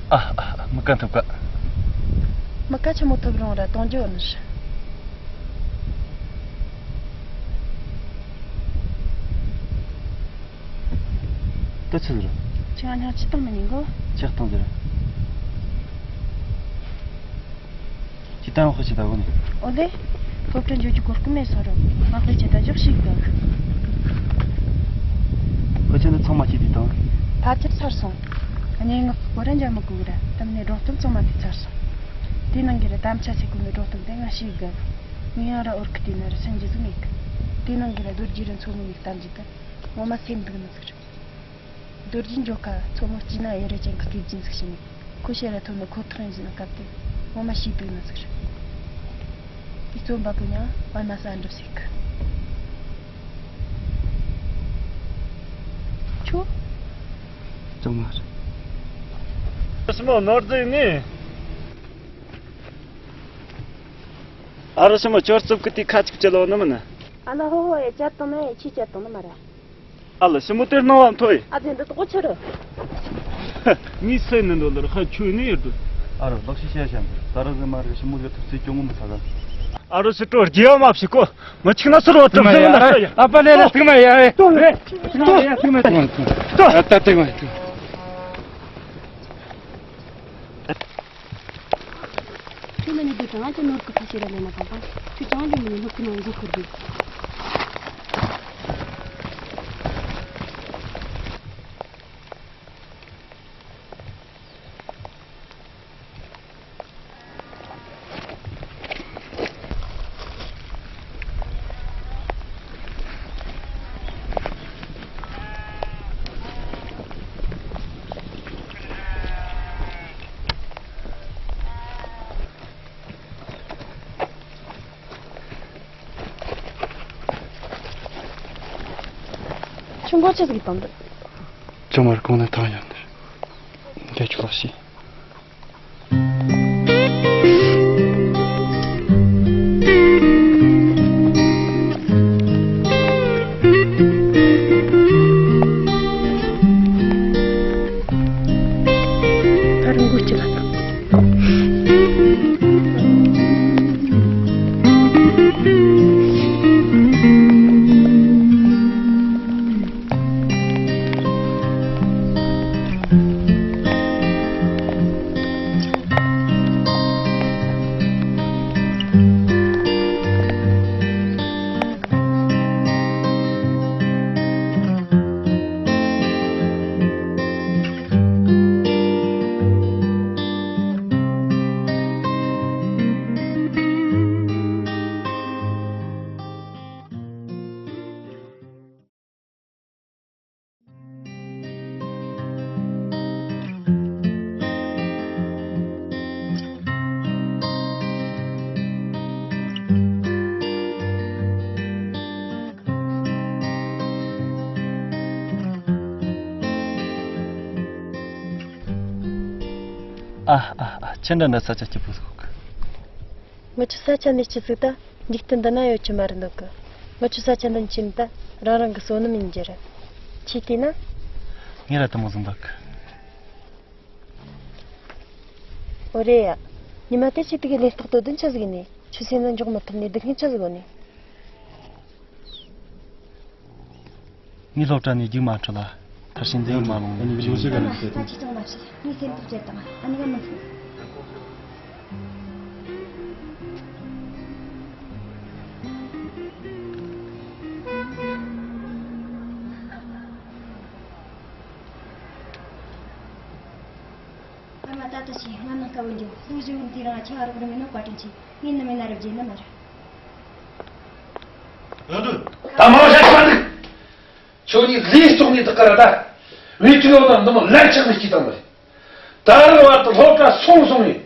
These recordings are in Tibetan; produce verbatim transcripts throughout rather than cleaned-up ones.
ཨ། ཨ། ཨ། མི་ཀ་ཐུབ་ཀ་མི་ཀ་ཆི་མོ་ཐུབ་རུང་ར་གཏོང་རྒྱུ་ཨ་ནི་ཤི། ད་ཆི་ཟེར། ཁྱེད་ང་ཉག་ཆི་བཏང་མི་ཉན་གོ། ཆི་བཏང་ཟེར། ཅི་ལྟར་ཧོ་ཆི་ད་གོ་ནི། ཨོ་ལེ། སློབ་གྲྭ་འཇོག་རྒྱུ་གོ་སྐབས་མེད་སོང་རུང་ང་དཔེ་ཆ་ད་འཇོག་ཤིག་གི། ཁོ་ཆེ་ནི་ཚང་མ་ཅི་དུས་དང་། ཕལ་ཆེར་ཚར་སོང་། གནས་ངག་གི་སྐོར་ར་འཇམ་མི་དགོས་གི་ར་དམ་ནས་སྒྲུང་གཏམ་ཚང་མ་དེ་ཚར་སོང་། དེ་ནང་གི་ར་དམ་ཆ་ཆེ་གོ་ནི་སྒྲུང་གཏམ་དེ་ང་ཤེས་གི། ངས་ཡང་ར་འོར་གི་དེ་ན་ར་སེམས་ཀྱི་ཟུག་མེད་གི། དེ་ནང་གི་ར་རྡོ་རྗེ་ར་མཚོ་མོ་ནས་གཏམ་རྒྱུ་དེ་ངོ་མ་སེམས་སྡུག་ནི་ཟིག་རེད། རྡོ་རྗེ་འཇོག་ཁ་མཚོ་མོ་སྐྱིད་ན་ཡུ་རེ་ཅན་གི་སྐེ་རྒྱན་ཟིག་བྱས་ནས་ཁོ་ཤེས་ར་ཐོན་ནི་ཁོ་ཐག་ཡིན་ཟིན་ན་སྐབས་དེ་ངོ་མ་ཤེས་སྡུག་ནི་ཟིག་རེད། དེ་རྩོམ་པ་པོ་ཡང་པད་མ་གསལ་འགྲུབ་ཟེར་གི། ཁྱོད། ཅང་མ་རེད། ཞི་མོ་ནོར་རྫས་ནི། ཨ་རོ་ཞི་མོ་ཁྱོད་རྩུབ་ཀི་དེ་ཁ་ཅིག་ཅི་ལོ་ནི་མིན། ཨ་ན་ཧོ་ཧོ་ཡ་ཅད་དང་ན་ཡ་ཆི་ཅད་དང་ནི་མ་ར། ཨ་ལ་ཞི་མོ་དེར་སྣང་བ་མཐོ་ཡི། ཨ་ཙི་འདི་དོག་ཆི་རུ། ངའི་སེམས་ནི་འདོད་ལར་ཧ་ཆོས་ནི་ཡོད་དུ། ཨ་རོ་ལག་ཤི་བཤད་བཤད་འདི་ད་ར་ཟི་མ་རེ་ཞི་མོ་གི་ཐུགས་ཚེ་སྐྱོ་ངོ་མི་ཚ་ད། ཨ་རོ་ཞི་ཀྲོ་རྒྱལ་བ་མ་བྱེད་གོ། མི་ཆིག་ན་སུར་བ་ཐུབ་ཟིན་ན་ས་ཡ། ཨ་པ་ལེ་ལེ་ཐུག་མ་ཡ་ཨེ། ཐུག་མ་ཡ་ཐུག་མ་ཐུག་མ་ཐུག་ཨ་ད་ཐུག་མ་ཐུག་ཁྱོད་ལ་ནི་དེ་གང་ཅི་ནོར་གི་ཕ་ཤེས་ར་ལེ་ན་གང་གང་ཁྱོད་ཅང་ལས་མི་ནི་ནོར་གི་ནང་འཛུལ་ཁུར་དུས། ཆུ་མགོ་ཆུ་ཟིག་དང་འདི། ཅང་མར་གོང་ནས་ཐང་ཡང་འདིར། འདས་ཆོག་ལ་ཤི། ཕར་འགུལ་སྐྱོད་ལ་བཏང་། ཨ་ཨ་ཨ། ཁྱེད་འདྲ་འདྲ་ས་ཆ་སྐྱིད་པོ་ཟིག་གི། ང་ཚོ་ས་ཆ་འདི་སྐྱིད་ཟིག་ད། འཇིག་རྟེན་འདི་ན་ཡོད་ཀྱི་མ་རེད་འདུག་གི། ང་ཚོ་ས་ཆ་འདི་ཕྱིན་ད་རང་རང་གི་བསོད་ནམས་ཡིན་རྒྱུ་རེད། ཁྱེད་བལྟས་ན། ངས་ར་དེ་མོ་ཟིག་འདུག་གི། ཨོ་རེད་ཡ། ཉི་མ་དེ་ཁྱེད་དེ་གི་ལས་རྟགས་དོ་དོན་ཆི་ཟིག་ནས་ཁྱོད་སེམས་ན་འཇོག་མི་ཐུབ་ནས་སྡུག་བསྔལ་ཆི་ཟིག་ཡོད་ནས། ངས་སློབ་གྲྭ་ནས་རྒྱུགས་མ་འཕྲོད་ལ། མཐར་ཕྱིན་འཛིན་ཡོད་མ་ལོང་། ཨ་ནི་ལོ་ཞིག་ག་ནས་བཤད་ད་ཅི་ཅང་མ་བྱེད། ངས་སེམས་ཐག་བཅད་དང་ཨ་ནི་ང་མི་འཚོ། ཨ་མ་ད་ལྟ་ཞིག་ང་ནང་དཀའ་བོ་འགྱོ། ལོ་བཞི་བོ་དེ་རིང་ང་ཁྱེད་ང་རོགས་རམ་མེད་ནོ་བཀའ་དྲིན་ཆེ། ངས་ནི་མེད་ན་རབ་རྒྱས་ནི་མ་རེད། ད་མང་ཤ་ཤ་འདུག་ཁྱོད་གཉིས་ལས་བཙོག་ནས་དག་ག་ར་ད། བེད་སྤྱོད་ཡོད་ན་འདི་མོ་ལན་ཆགས་ནས་སྐྱིད་དང་མ་རེད། ད་རང་བར་དུ་སློབ་གྲྭ་སོང་སོང་ངས།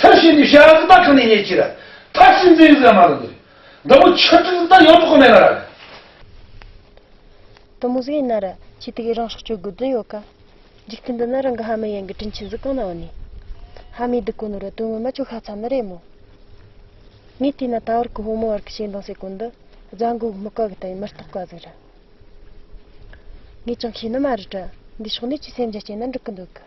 ཐབས་ཤེས་ནས་བྱ་གི་ད་གང་ནས་ཉེས་ཀྱི་ར། ཐབས་ཤེས་འཛིན་ཡོད་ཟེར་མ་རེད་འདི་རེད། འདི་མོ་ཆུ་དྲུག་ད་ཡོད་དོ་གོ་མེད་ན་ར། དེ་མོ་ཟིག་ཡིན་ན་ར་ཁྱེད་དེ་གའི་རང་སྲོག་གཅོད་དགོས་དོན་ཡོད་ཀ། འཇིག་རྟེན་འདི་ན་རང་གི་ཕ་མ་ཡན་གི་དྲིན་ཆེན་ཟིག་གང་ན་འོ་ནི། ཕ་མའི་སྡུག་གོ་ནོ་ར་དོན་ངོ་མ་ཁྱོད་ཤ་ཚ་ནི་རེད་མོ། ངས་བལྟས་ན་ད་བར་གི་ཕོ་མོ་བར་གི་ཞེ་འདང་ཟེར་གོ་འདི་རྫ་མགོ་གི་སྨུག་ཀ་གི་ལྟ་ཡི་མི་རྟག་པ་ཟིག་རེད། ངས་ཅང་ཤེས་ནི་མ་རེད་དྲ། འདི་ཕྱོགས་ནས་ཁྱོས་སེམས་རྒྱ་བསྐྱེད་ན་འགྲིག་གི་འདུག་གི།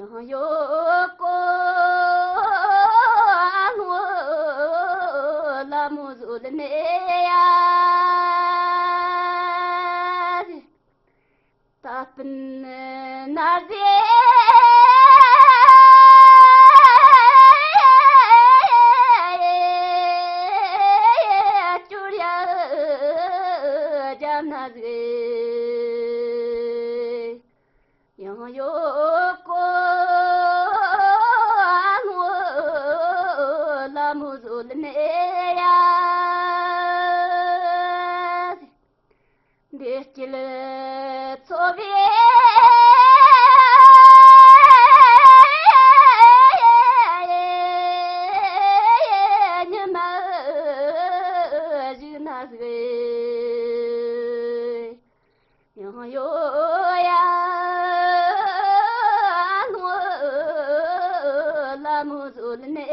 ཡང་ཡོད་ཀོ་ངོ་ལ་མོ་བཟོད་ནས་ཡ། ད་སྤུན་ན་ཟེ་སྐྱུར་ཡ་རྒྱབ་ན་ཟེ། ཡང་ཡོད་ཀོ་ངོ་ལ་མོ་བཟོད་ནས་ཡ། འདི་སྐྱིད་འཚོ་བའི་ཉི་མ་ཞིག་ན་ཟིག་ཡང་ཡོད་ཡ་ངོ་ལ་མོ་བཟོད་ནས་ཡ།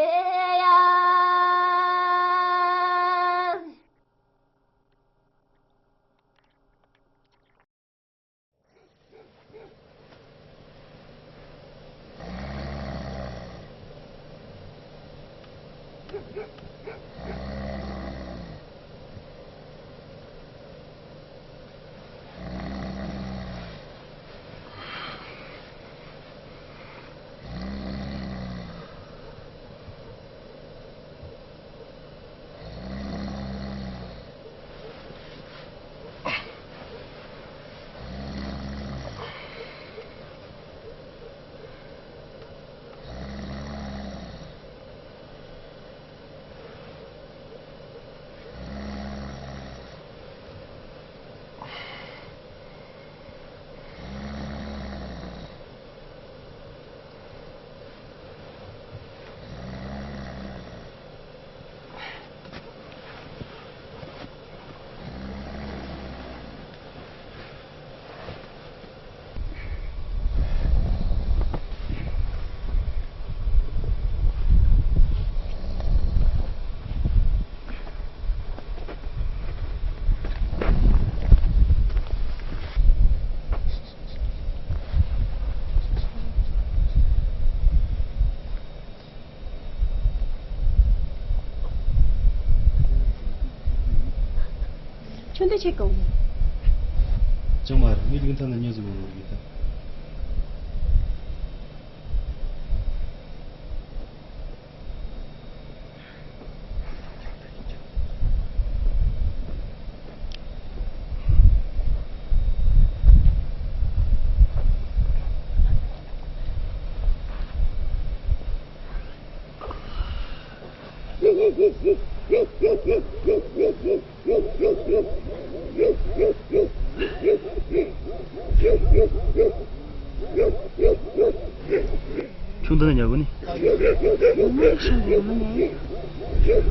འདི་ཆེ་གོ། ཅང་མ་རེད། མི་རིགས་ཐ་ན་ཉོ་ཟིན་མ་ནོར་གི་ད། ཁྱུང་འདི་ན་ཉལ་གོ་ནི། ཡོང་མ་ཤང་ཡོང་མ་ཉལ། ཁྱུང་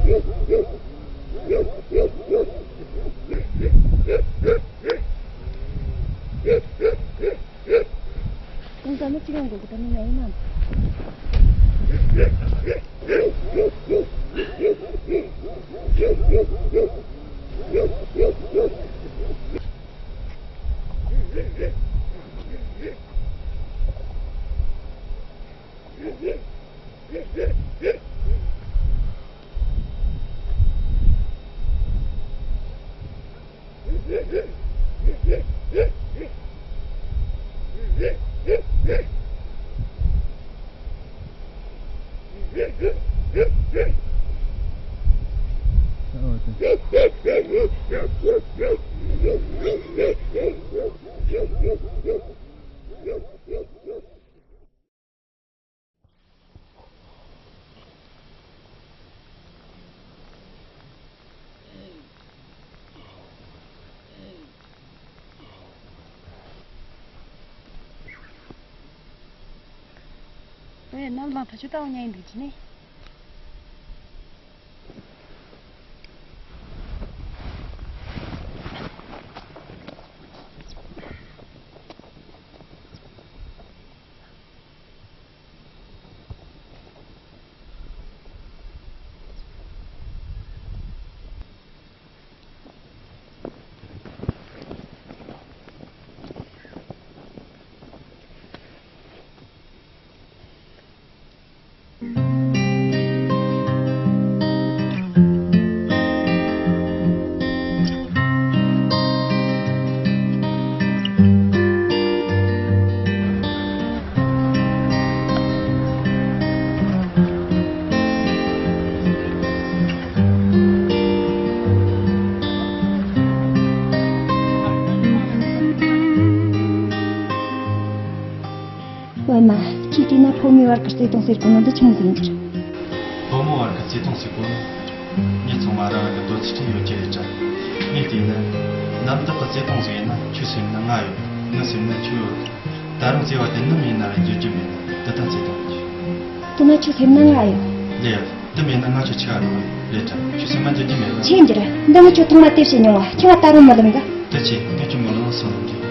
འདི་ན་ཅི་ཡང་དགོས་གི་ད་ནི་ཉལ་ཡིན་ན། ཨེ། ནམ་ལངས་ད་ཆུ་བཏང་ཉན་འདུག་ཅི་ནི། པད་མ། ཁྱེད་བལྟས་ན་ཕོ་མོའི་བར་གྱི་བརྩེ་དུང་ཟེར་གོ་ནོ་འདི་ཆི་མོ་ཟིག་ཡིན་རྒྱུ་རེད། ཕོ་མོའི་བར་གྱི་བརྩེ་དུང་ཟེར་གོ་ནོ། མྱི་ཚང་མ་རང་རང་གི་འདོད་ཚུལ་ཅན་ཡོད་རྒྱུ་རེད་དྲ། ངས་བལྟས་ན། གནམ་བདག་གི་བརྩེ་དུང་ཟིག་ཡིན་ན་ཁྱོད་སེམས་ན་ང་ཡོད། ངའི་སེམས་ན་ཁྱོད་ཡོད། ད་རུང་བརྩེ་བ་དེ་ནམ་ཡིན་ན་ར་འགྱུར་རྒྱུ་མེད་ན་དེ་ད་བརྩེ་དུང་ཡིན་རྒྱུ། དེ་ན་ཁྱོད་སེམས་ན་ང་ཡོད། ལེ། དེ་མེད་ན་ང་ཁྱོད་ཆི་ག་རུང་རེད་དྲ། ཁྱོད་སེམས་ན་འགྱུར་རྒྱུ་མེད་ལ། ཆི་ཡིན་རྒྱུ་རེད། འདི་ངས་ཁྱོད་ཐོག་མ་དེ་བཤད་མྱོང་བ། ཁྱོད་ང་ད་རུང་མི་ལོམ་ག། དེ་ཆི། ངས་ཁྱོད་མི་ལོམ་སོང་ལོམ་རྒྱུ།